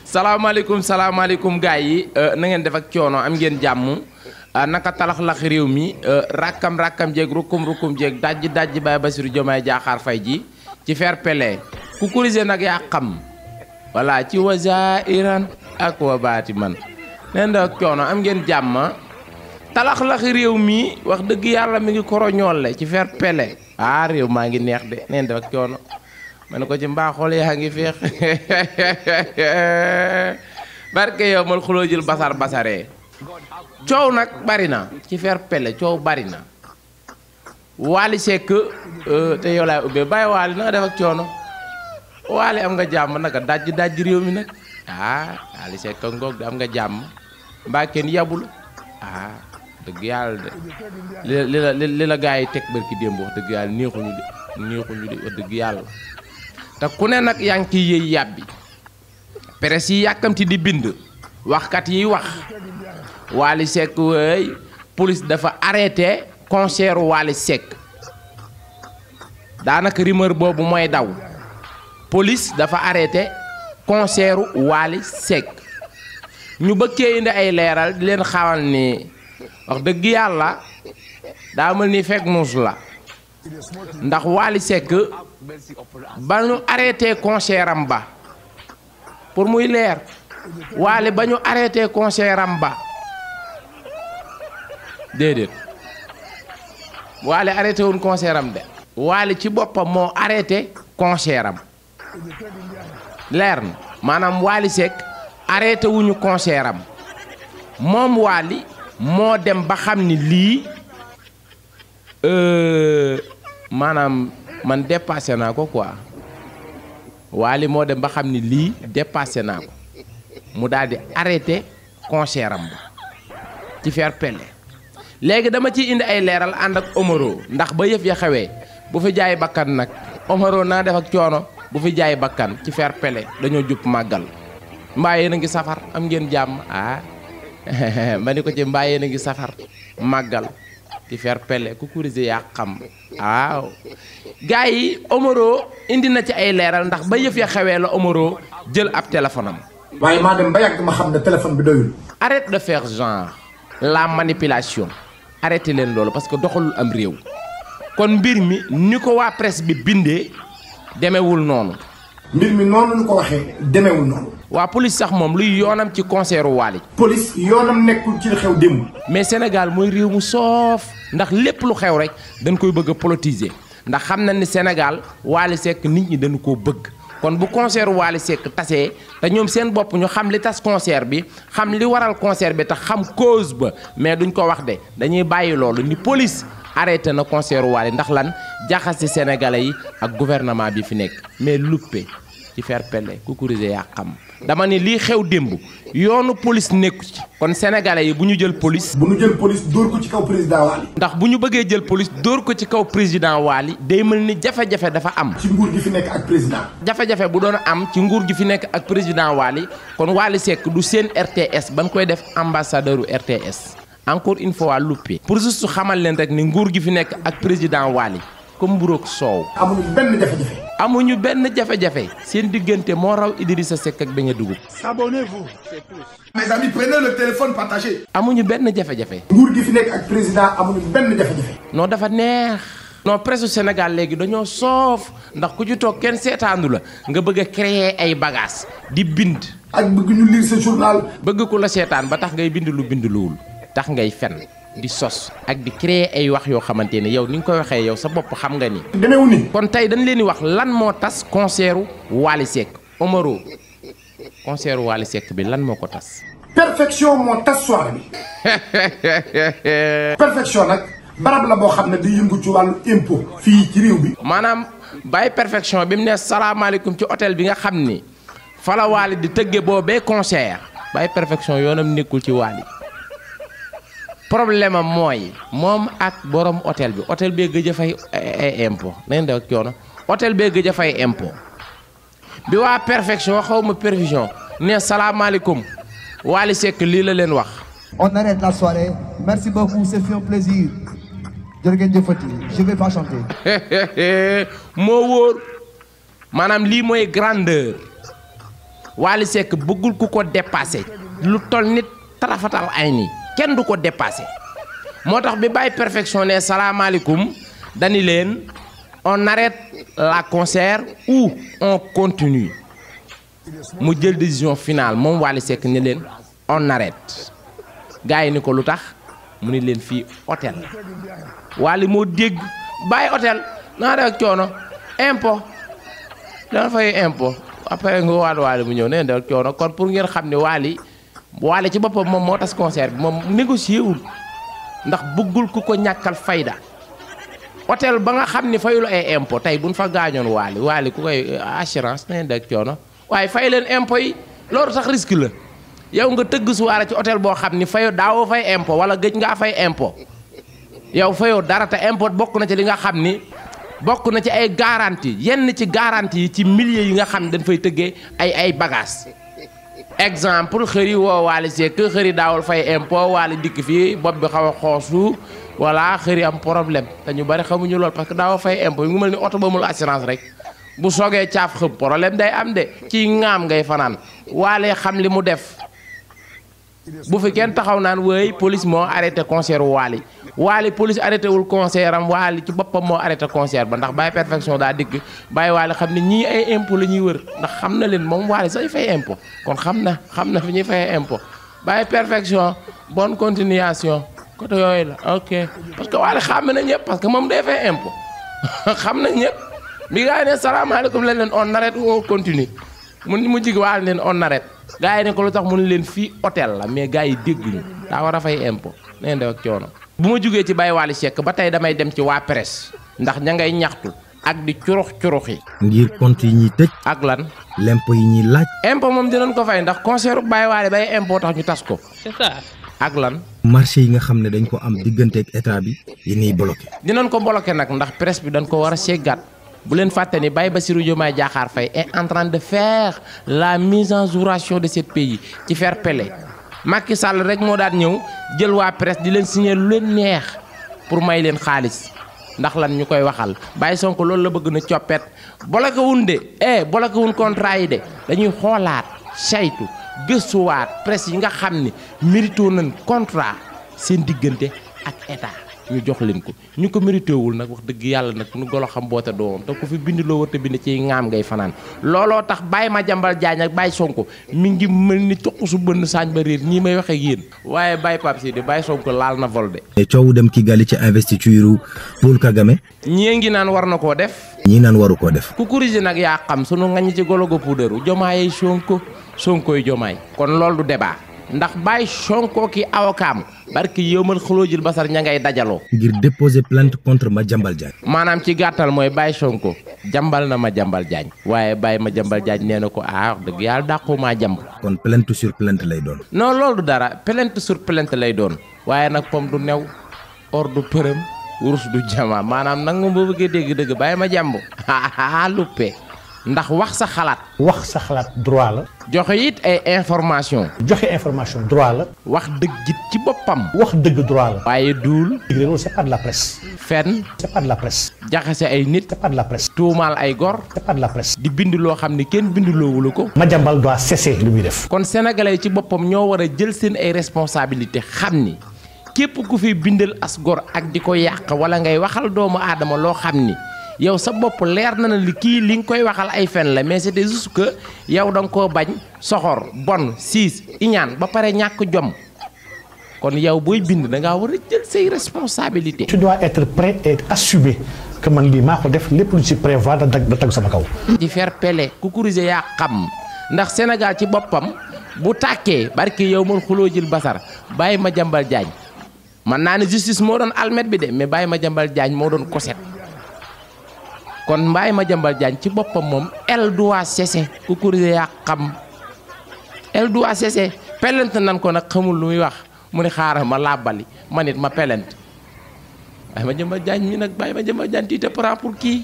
salaamaaleykum gars yi na ngeen def ak coono am ngeen jàmm naka talax lax réew mi rakkam jeeg rukum jeeg dajji Baye Bassirou Diomaye Diakhar Faye ji ci fair play ku kurise nag yaa xam voilà ci waza iran ak wa baati man neen def ak coono am ngeen jàmm talax lax réew mi wax dëgg yàlla mi ngi koroñoole ci fair play réew maa ngi neex de neen def ak coono ma ne ko ci mbaaxool yaa ngi feex barke yow mal xuloo jël basaree coow nag bari na ci fair play coow bari na Wally Seck te yow laay ubbee bàyyi Wally na nga def ak coono Wally am nga jàmm naka dajji réew mi nag Wally Seck ngoog de am nga jàmm mbaa kenn yabul dëgg yàlla de li la gaa yi teg barki démb wax dëgg yàlla neexuñu de wax dëgg yàlla te ku ne nag yaa ngi ciy yëy yàbbi presse yi yàkkamti di bind waxkat yiy wax Wally Seck wey police dafa arrêté concert Wally Seck daanaka rumeur boobu mooy daw police dafa arrêté concert Wally Seck ñu bëggee indi ay leeral di leen xamal ni wax dëgg yàlla daa mel ni fekk muus la ndax Wally Seck ba ñu arrêté concert am ba pour muy leer Wally ba ñu arrêté concert am ba déedéet Wally arrêté wuñ concert am de Wally ci boppam moo arrêté concert am leer na maanaam Wally Seck arrêté wuñu concert am moom Wally moo dem ba xam ni lii maanaam man dépassé naa ko quoi Wally moo dem ba xam ni lii dépassé naa ko mu daal di arrêté concert am ba ci fair play léegi dama ciy indi ay leeral ànd ak Omaro ndax ba yëf ya xewee bu fi jaay bakkan nag Omaro naa def ak coono bu fi jaay bakkan ci fair play dañoo jub màggal mbaa yéen a ngi safar am ngeen jàmm ma ni ko ci mbaa yéen a ngi safar màggal ci fair play ku kurise yaa xam waaw gars yi Omaro indi na ci ay leeral ndax ba yëf ya xewee la Omaro jël ab téléphone am waaye maa dem ba yàgg ma xam ne téléphone bi doyul. Arrête de faire genre la manipulation arrêté leen loolu parce que doxalul am réew kon mbir mi ni ko waa presse bi bindee demewul noonu. mbir mi noonu ñu ko waxee demewul noonu. waa police sax moom luy yoonam ci concert Wally. police yoonam nekkul ci xew démb. mais Sénégal mooy réew mu soof ndax lépp lu xew rek dañ koy bëgg a politiser ndax xam na ni Sénégal Wally Seck nit ñi dañu koo bëgg kon bu concert Wally Seck tasee te ñoom seen bopp ñu xam li tas concert bi xam li waral concert bi te xam cause ba mais duñ ko wax de dañuy bàyyi loolu ni police arrêté na concert Wally ndax lan jaxase sénégalais yi ak gouvernement bi fi nekk mais luppe ci fair play ku kurise yaa xam dama ni lii xew démb yoonu police nekku ci kon sénégalais yi bu ñu jël police. bu ñu jël police dóor ko ci kaw président Wally. ndax bu ñu bëggee jël police dóor ko ci kaw président Wally day mel ni jafe-jafe dafa am. ci nguur gi fi nekk ak président. jafe-jafe bu doon am ci nguur gi fi nekk ak président Wally kon Wally Seck du seen RTS ban koy def ambassadeur RTS encore une fois luppe pour juste xamal leen rek ni nguur gi fi nekk ak président Wally comme mburoog soow. amuñu benn jafe-jafe seen diggante moo raw Idrissa Seck ak beñe dugub. Abonnez-vous. Mes amis, prenez le téléphone partagé. amuñu benn jafe-jafe. nguur gi fi nekk ak président amuñu benn jafe-jafe. non dafa neex. non presse Sénégal léegi dañoo soof ndax ku ci toog kenn seetaandu la nga bëgg a créer ay bagages di bind. ak bëgg ñu lire sa journal. bëgg ku la seetaan ba tax ngay bind lu luwul tax ngay fen di sos ak di créer ay wax yoo xamante ne yow ni nga koy waxee yow sa bopp xam nga ni. demeewul ni. kon tey dañ leen di wax lan moo tas concert Wally Seck Omaro concert Wally Seck bi lan moo ko tas. perfection moo tas soirée bi. perfection nag barab la boo xam ne di yëngu ci wàllu impôt fii ci réew bi. maanaam bàyyi perfection bi mu ne salaamaaleykum ci hôtel bi nga xam ni fa la Wally di tëgge boobee concert bàyyi perfection yoonam nekkul ci Wally. problème am mooy moom ak borom hôtel bee gëj a fay ay impôt nañ def ak coono hôtel bee gëj a fay impôt bi waa perfection xaw ma perfusion ne salaamaaleykum Wally Seck lii la leen wax. On arrête la soirée. Merci beaucoup, c'est fait un plaisir. jërëjëf jëfati je vais pas chanter. moo wóor maanaam lii mooy grandeur Wally Seck bëggul ku ko dépassé lu toll nit tarafatal ay nii kenn du ko dépassé moo tax bi Baye Perfection ne salaamaaleykum dani leen on arrête la concert ou on continue mu jël décision finale moom Wally Seck ne leen on arrête gars yi ni ko lu tax mu ni leen fii hôtel Wally moo dégg bàyyi hôtel naa def ak coono impôt dana fay impôt après nga waat Wally mu ñëw nee def ak coono kon pour ngeen xam ne Wally ci boppam moom moo tas concert bi moom négocié wul ndax bëggul ku ko ñàkkal fayda hôtel ba nga xam ni fayul ay impôt tey buñ fa gaañoon Wally ku koy assurance nee def ak coono waaye fay leen impôt yi loolu sax risque la yow nga tëgg soirée ci hôtel boo xam ni fayoo daawoo fay impôt wala gëj ngaa fay impôt yow fayoo dara te impôt bokk na ci li nga xam ni bokk na ci ay garantie yenn ci garantie yi ci milliers yi nga xam ne dañ fay tëggee ay bagages exemple xëri woo Wally Seck xëri daawul fay impôt Wally dikk fii bopp bi xaw a xoosu voilà xëri am problème te ñu bari xamuñu lool parce que daawoo fay impôt yi ngi mel ni oto ba mul assurance rek bu soogee caaf xëpp problème day am de ci ngaam ngay fanaan Wally xam li mu def bu fi kenn taxaw naan wéy police moo arrêté concert Wally police arrêté wul concert am Wally ci boppam moo arrêté concert ba ndax Baye Perfection daa dikk Baye Wally xam ne ñii ay impôt la ñuy wër ndax xam na leen moom Wally say fay impôt kon xam na fi ñuy fay impôt Baye Perfection bonne continuation côté yooyu la ok parce que Wally xam na ñëpp parce que moom day fay impôt xam na ñëpp bi gaa yi ne salaamaaleykum leen on arrête ou on continue mu jig Wally leen on arrête gaa yi ne ko lu tax mu ne leen fii hôtel la mais gaa yi dégguñu daa war a fay impôt neen def ak coono bu ma jugee ci Baye Wally Seck ba tey damay dem ci waa presse ndax ña ngay ñaxtu ak di curux yi ngir compte yi ñuy tëj ak lan l'impôt yi ñuy laaj impôt moom dinañ ko fay ndax concert Baye Wally bay impôt tax ñu tas ko c'est ça ak lan marché yi nga xam ne dañ ko am diggante ak état bi yi ñuy bloqué dinañ ko bloqué nag ndax presse bi dañ ko war a seggaat bu leen fàtte ni Baye Bassirou Diomaye Diakhar Faye est en train de faire la mise en jouration de ce pays ci fair play Macky Sall rek moo daan ñëw jël waa presse di leen signer lu leen neex pour may leen xaalis ndax lan ñu koy waxal Baye Sonko loolu la bëgg na coppet bloqué wuñ de bloqué wuñ contrat yi de dañuy xoolaat saytu gëstuwaat presse yi nga xam ni mérito nañ contrat seen diggante ak état ñu jox leen ko ñu ko mérité wul nag wax dëgg yàlla nag nu golo xam boote doom te ku fi bind loo war te bind ci ngaam ngay fanaan looloo tax Baye Madiambal Diagne ak Baye Sonko mi ngi mel ni toq su bënn saañ ba réer ñii may waxee ak yéen waaye Baye Pape Sidi Baye Sonko laal na vol de. coow dem Kigali ci investiture Paul Kagame. ñii ngi naan war na koo def. ñii naan waru koo def. ku corrigé nag yaa xam sunu ngañ ci golo go puudaru Jomaay Sonkoy Jomaay kon loolu du débat. ndax Baye Sonko ki awakaam barki yowmal xulóojil basar ña ngay dajaloo ngir déposer plainte contre Madiambal Diagne maanaam ci gàttal mooy Baye Sonko jambal na Madiambal Diagne waaye Baye Madiambal Diagne nee na ko wax dëgg yàlla dàqumaa jamb kon plainte sur plainte lay doon non loolu du dara plainte sur plainte lay doon waaye nag pom du new or du përëm wurus du jama maanaam nag moom boo bëggee dégg dëgg Baye Madiambal luppe ndax wax sa xalaat droit la. joxe it ay information droit la. wax dëgg it ci boppam. wax dëgg droit la. waaye duul. loolu c'est pas de la presse. fenn. c'est pas de la presse. jaxase ay nit. c'est pas de la presse. tuumaal ay gor. c'est pas de la presse. di bind loo xam ne kenn binduloowu ko. Madiambal doit cesser lu muy def. kon sénégalais yi ci boppam ñoo war a jël seen ay responsabilité xam ni képp ku fi bindal as gor ak di ko yàq wala ngay waxal doomu aadama loo xam ni. yow sa bopp leer na li kii li nga koy waxal ay fen la mais c'était juste que yow da nga koo bañ soxor bon siis iñaan ba pare ñàkk jom kon yow booy bind da ngaa war a jël say responsabilités. tu dois être prêt et assumer que man lii maa ko def lépp lu ci prévoir da tag sama kaw. di faire pele ku kurise yaa xam ndax Sénégal ci boppam bu tàkkee barke yow man xuloo jël basar Baye Madiambal Diagne man naa ne justice moo doon almet bi de mais Baye Madiambal Diagne moo doon koset. kon Baye Madiambal Diagne ci boppam moom elle doit cesser ku kurise yaa xam elle doit cesser pelent nan ko nag xamul lu muy wax mu ne xaaral ma làbbali ma nit ma pelent Baye Madiambal Diagne mi nag Baye Madiambal Diagne tu te prends pour qui